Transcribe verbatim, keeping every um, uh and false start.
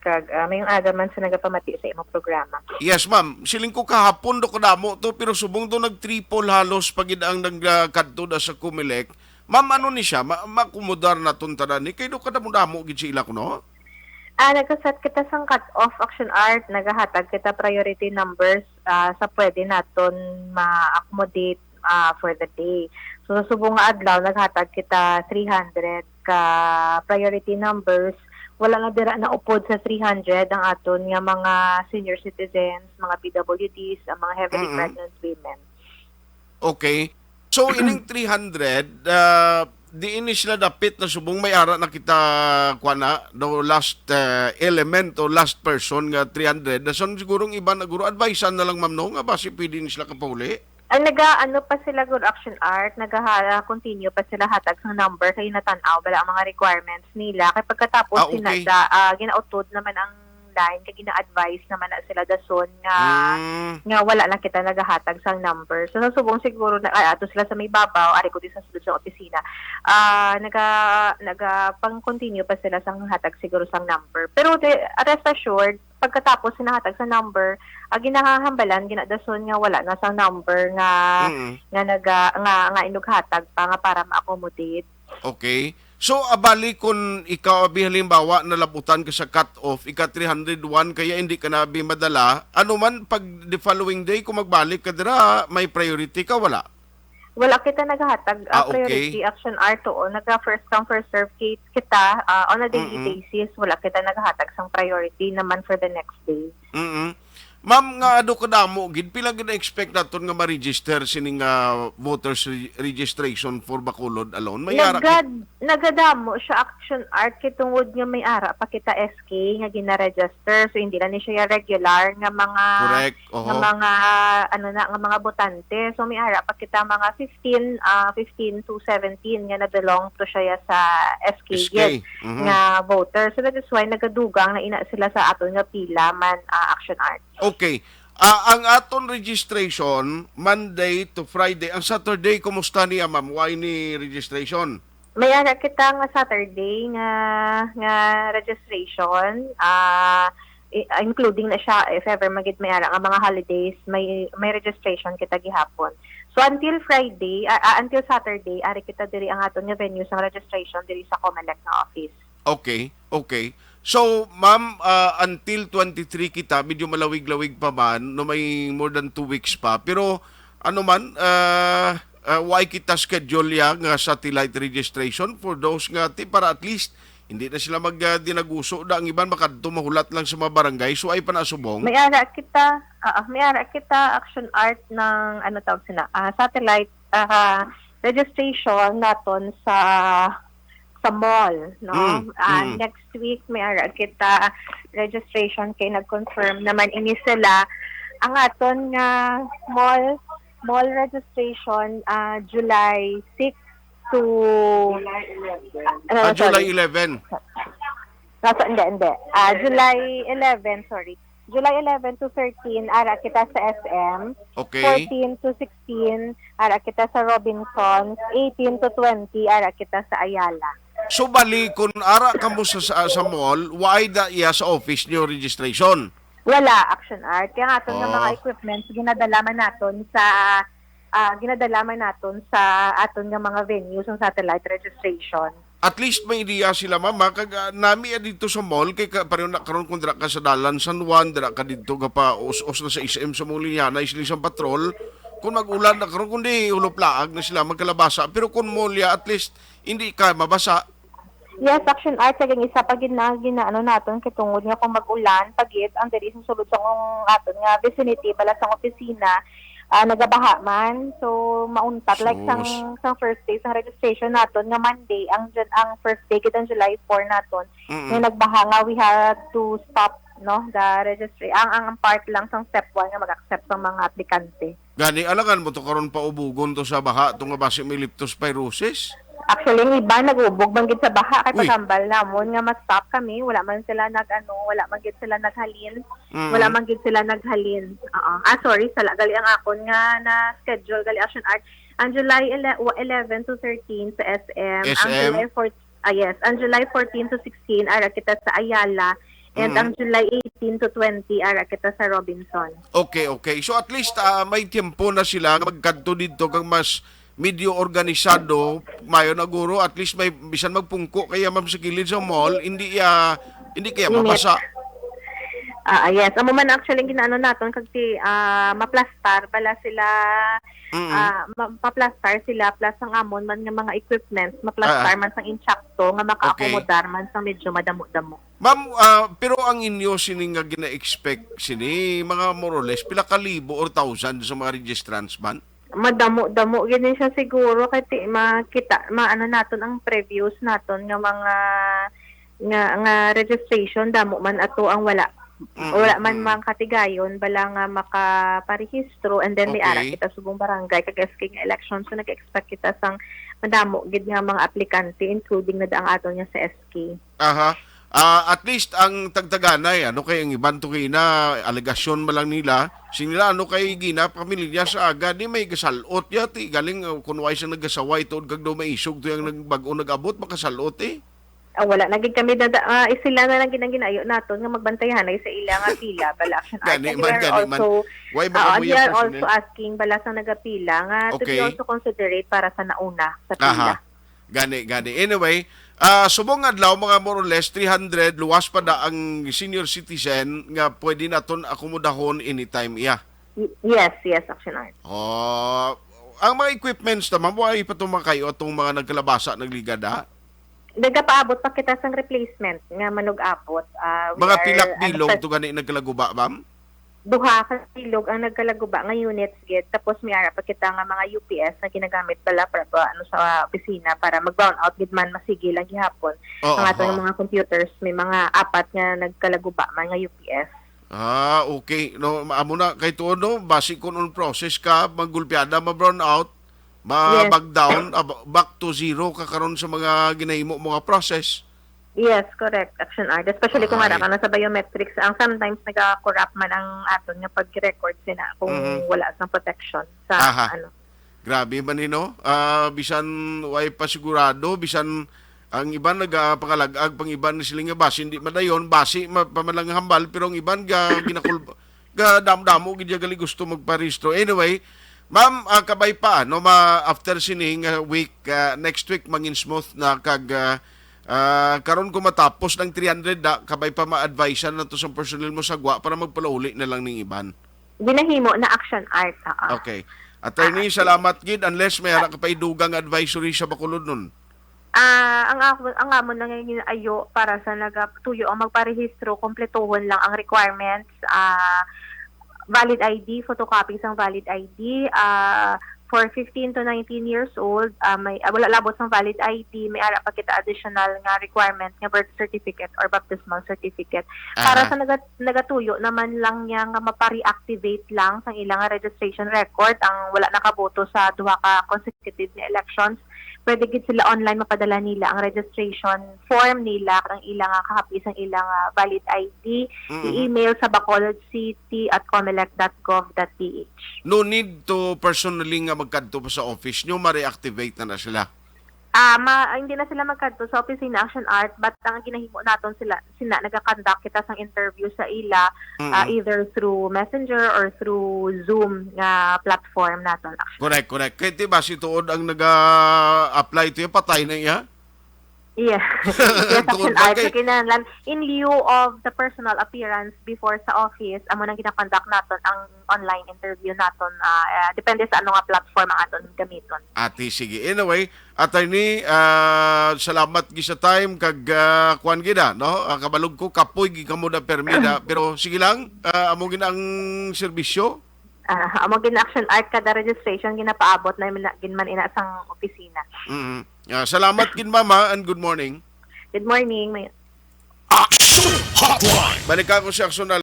Kag, ah, maayong aga man sa nagapamati sa imong programa. Yes, ma'am. Siling ko kahapon do kadamo to, pero subong do nag-triple halos pa gid ang nagkadto da sa Comelec. Ma'am, ano ni siya? Ma maakomodar naton tanan ni? Kay do kadamo-damo gid sa ila kuno? Ah, nagka-set kita sang cut-off, Action Art. Nagahatag kita priority numbers, ah, sa pwede naton ma-accommodate, ah, for the day. So, sa subong nga adlaw, naghatag kita three hundred ka priority numbers. Wala na dira naupod sa three hundred ang aton nga mga senior citizens, mga P W Ds, ang mga heavily Mm-mm. pregnant women. Okay. So, ining three hundred, ah, diin ni sila dapit na subong may ara na kita, kuwan na, the last, ah, element o last person nga three hundred. Dason siguro ang iban, siguro advisean na lang, ma'am, no, nga basi pwede ni sila kapauli. Ay, naga-, ano pa sila, Good Action Art, nagaha-, continue pa sila hatag sang number kay natan-aw bala ang mga requirements nila. Kay pagkatapos Ah, okay. sinada, ah, ginautod naman ang line kay gina-advise naman na sila dason nga Mm. nga wala lang kita nagahatag sang number. So, sa subong siguro na, ah, ato sila sa may babaw, ari ko di sa sulod sa opisina. Ah, naga-, naga-pang-continue pa sila sang hatag siguro sang number. Pero the, rest assured, pagkatapos sinahatag sa number, ang ginahambalan, ginadason nga wala na sang number nga, Mm. nga naga-, nga, nga inughatag pa nga para ma-accommodate. Okay. So, abali, kung ikaw, abi, halimbawa, nalabutan ka sa cut-off, ika three hundred one, kaya hindi ka na, abi, madala, ano man, pag the following day, kung magbalik ka dira, may priority ka, wala? Wala kita naghatag, ah, Ah, okay. priority, Action Art, oo. Naga first come, first serve ki-, kita, ah, on a daily Mm-mm. basis. Wala kita naghatag sang priority naman for the next day. Mm-mm. Ma'am, nga ado kadamo gid, pila gid na-expect naton nga ma-register sining, ah, voters re-, registration for Bacolod alone? May ara Nagad-, nagadamo siya, Action Art, kay tungod nga may ara pa kita S K nga gina-register. So, hindi na ni siya regular nga mga Correct. Oho. nga mga, ano na, nga mga botante. So, may ara pa kita mga fifteen, ah, fifteen to seventeen nga na-belong to siya sa S K S K. gid Mhm. nga voter. So, that is why nagadugang na ina sila sa aton nga pila man, ah, Action Art. Okay. Ah, ang aton registration, Monday to Friday. Ang Saturday, kumusta niya, ma'am? Why ni registration? May ara kita nga Saturday nga, nga registration, ah, i-, including na siya, if ever magid may ara nga mga holidays, may, may registration kita gihapon. So, until Friday, ah, ah, until Saturday, ari kita diri ang aton nga venue sang registration diri sa Comelec nga office. Okay, okay. So, ma'am, ah, until twenty-three kita, medyo malawig-lawig pa man, no, may more than two weeks pa. Pero, ano man, ah, ah, why kita schedule ya nga satellite registration for those nga ti-, para at least hindi na sila mag, ah, dinaguso da ang iban makadto mahulat lang sa mga barangay. So, ay pa na subong. May ara kita, ah, may ara kita, Action Art, ng, ano tawag sila, ah, satellite, ah, registration naton sa, sa mall, no? Mm, Ah, mm. Next week, may ara kita registration kay nag-confirm naman ini sila. Ang aton nga mall, mall registration, ah, July six to, July eleven. Ah, Ah, July sorry. eleven. Nasa, hindi, hindi. Ah, July eleven, sorry. July eleven to thirteen, ara kita sa S M. Okay. Fourteen to sixteen, ara kita sa Robinsons. Eighteen to twenty, ara kita sa Ayala. So, bali, kung ara ka mo sa, sa, sa mall, why da iya sa office niyo registration? Wala, Action Art. Kaya nga aton nga mga Oh. equipments, ginadala man naton sa, ah, ginadala man naton sa aton nga mga venues, ang satellite registration. At least may idea sila, ma'am, ha? Kag, ah, nami, ah, dito sa mall, kay ka, pareho na karon kung dira ka sa Dalan San Juan, dira ka dito ka pa us-us na sa S M sa mong linya, na isli sa patrol. Kung mag-ulan na karon, kundi hulop laag na sila magkalabasa. Pero kung mall ya, at least, hindi ka mabasa. Yes, Action Art, kag ang isa pa gid na ginaano naton kay tungod nga kung mag-ulan pa gid ang diri sa sulod sa kung aton nga vicinity, bala sang opisina, ah, nagabaha man. So, mauntat, like, sang, Sus. sang first day sang registration naton nga Monday, ang Jul-, ang first day gid ang July four naton, Mm-mm. nga nagbaha nga we had to stop, no, the registry. Ang, ang, ang part lang sang step one nga mag-accept sang mga aplikante. Gani, alangan mo to karon paubugon to sa baha, to nga basi may leptospirosis? Actually, ang iba nag-ubog man gid sa baha, kay Uy. paghambal namon nga ma-stop kami, wala man sila nag-ano, wala man gid sila naghalin. Mm. Wala man gid sila naghalin. Oo. Ah, sorry, sala gali ang akon nga na-schedule gali, Action Art. Ang July ele-, eleven to thirteen sa S M, ang S M? July four, ah, yes, ang July fourteen to sixteen, ara kita sa Ayala, And Mhm. ang July eighteen to twenty, ara kita sa Robinson. Okay, okay. So, at least, ah, may tiyempo na sila nga magkadto didto kag mas medyo organisado, mayo na guro, at least may bisan magpungko kaya, ma'am, sa kilid sa mall, hindi, ah, hindi kaya Init. mabasa. Ah, yes. Amo man actually ang ginaano naton kag ti, ah, maplastar bala sila, Mm. ah, ma-, maplastar sila plus ang amon man nga mga equipments, maplastar Ah, ah. man sang insakto nga Okay. makaakomodar man sang medyo madamo-damo. Ma'am, ah, pero ang inyo sini nga gina-expect sini, mga more or less, pila ka libo or thousand sa mga registrants man? Madamo-damo gid ni siya siguro kay ti-, makita, maano naton ang previews naton nga mga, nga, nga registration, damo man ato ang wala, Mm, wala man mm. mga katigayon bala nga makaparehistro, and then may ara Okay. kita subong barangay kag S K nga election, so nag-expect kita sang madamo gid nga mga aplikante, including na ang aton nga sa S K. Aha. Ah, at least ang tagtaganay, ano kay ang iban to kay na alegasyon man lang nila, sing nila ano kay gina pamilya sa aga, di may gasalot ya, ti galing, uh, kun way sang nagasaway tuod kag daw maisog to yung nag-, bag-o nag-abot, makasalot eh. Ah, wala na gid kami dada, ah, eh, sila na lang gid ang ginayo naton nga magbantayahanay sa ila nga pila, bala action Gani item. We man, are gani man. also, Why ba oo, kamo we yung are person, also eh? asking bala sa nagapila nga to be Okay. also considerate para sa nauna sa pila. Aha. Gani, gani. Anyway, ah, subong adlaw, mga more or less three hundred, luwas pa da ang senior citizen nga pwede naton akomodahon anytime iya. Y-, yes, yes, Action Art. Oh, ang mga equipments naman, buhay pa itong mga kayo, itong mga nagkalabasa, nagligad, ha? Nagapaabot pa kita sang replacement nga manug-abot. Ah, we Mga are, pilak ano, bilog sa to gani nagkalaguba, ma'am? Duha ka bilog ang nagkalaguba nga units gid, tapos may ara pa kita nga mga U P S nga ginagamit bala para, para, ano, sa opisina para mag-brown out gid man, masigil lang gihapon Oo, ang ato nga oo. mga computers. May mga apat nga nagkalaguba man nga U P S. Ah, okay. No, ma-, amo na kay tuod, no, basi kun on process ka, maggulpiada, ma-brown out, Yes. ma-back down, ah, ba-, back to zero ka karon sa mga ginahimo mo nga process. Yes, correct, Action Art. Especially kung Ay. ara ka na sa biometrics, ang sometimes nagakurap man ang aton nga pag-record sina kung Mhm. wala sang protection sa Aha. ano. Grabe man ni, no? Ah, bisan way pa sigurado, bisan ang iban nagapangalag-ag pang iban ni sila nga basi hindi madayon, basi ma-, pa man lang hambal, pero ang iban ga-, ginakul-, ga damo-damo gid ya gali gusto magparehistro. Anyway, ma'am, ah, kabay pa, no, ma-, after sini nga week, ah, next week, mangin smooth na kag, ah, ah, karon ko matapos ng three hundred, da, kabay pa ma-advisean na to sa personnel mo sa gwa para magpalauli na lang ning iban. Ginahimo na, Action Art, ah. Okay. Attorney, Ah, salamat gid. Unless may ara ka pa idugang advisory sa Bacolod nun. Ah, ang ako, ang amon na nga ginayo para sa nagatuyo ang magparehistro, kompletuhon lang ang requirements, ah, valid I D, photocopy sang valid I D, ah, for fifteen to nineteen years old, ah, may, ah, wala labot sang valid I D, may ara pa kita additional nga requirement nga birth certificate or baptismal certificate. Para Aha. sa naga-, nagatuyo naman lang niya nga mapa-reactivate lang sang ilang registration record ang wala nakaboto sa duha ka consecutive nga elections, pwede gid sila online mapadala nila ang registration form nila, ang ilang, ah, kahapi sang ilang, ah, valid I D, Mm-hmm. i-email sa bacolodcity at comelec dot gov dot P H. No need to personally nga magkadto pa sa office nyo, ma-reactivate na na sila? Ah, ma-, hindi na sila magkadto sa opisina, Action Art, but ang ginahimo naton sila, sina nagakonduct kita sang interview sa ila, Mm-hmm. ah, either through Messenger or through Zoom nga platform naton, Action. Correct, correct. Kay ti ba si tuod ang naga-apply to, patay na iya? Yes. Yes, Action Art. Kay kinahanglan, in lieu of the personal appearance before sa office, amo nang ginakonduct naton ang online interview naton. Ah, ah, depende sa ano nga platform ang aton gamiton. Ati, sige. Anyway, attorney, ah, salamat gid sa time kag, ah, kuan gid, ah, no? Ah, kabalog ko, kapoy gid kamo na permi na. Pero sige lang, ah, amo gid ang serbisyo. Ah, amo gid na, Action Art, kada registration ginapaabot na man, gid man ina sang opisina. Mm. Ah, salamat gid, ma'am, ha, and good morning. Good morning. May Action Hotline. Balik ako si Action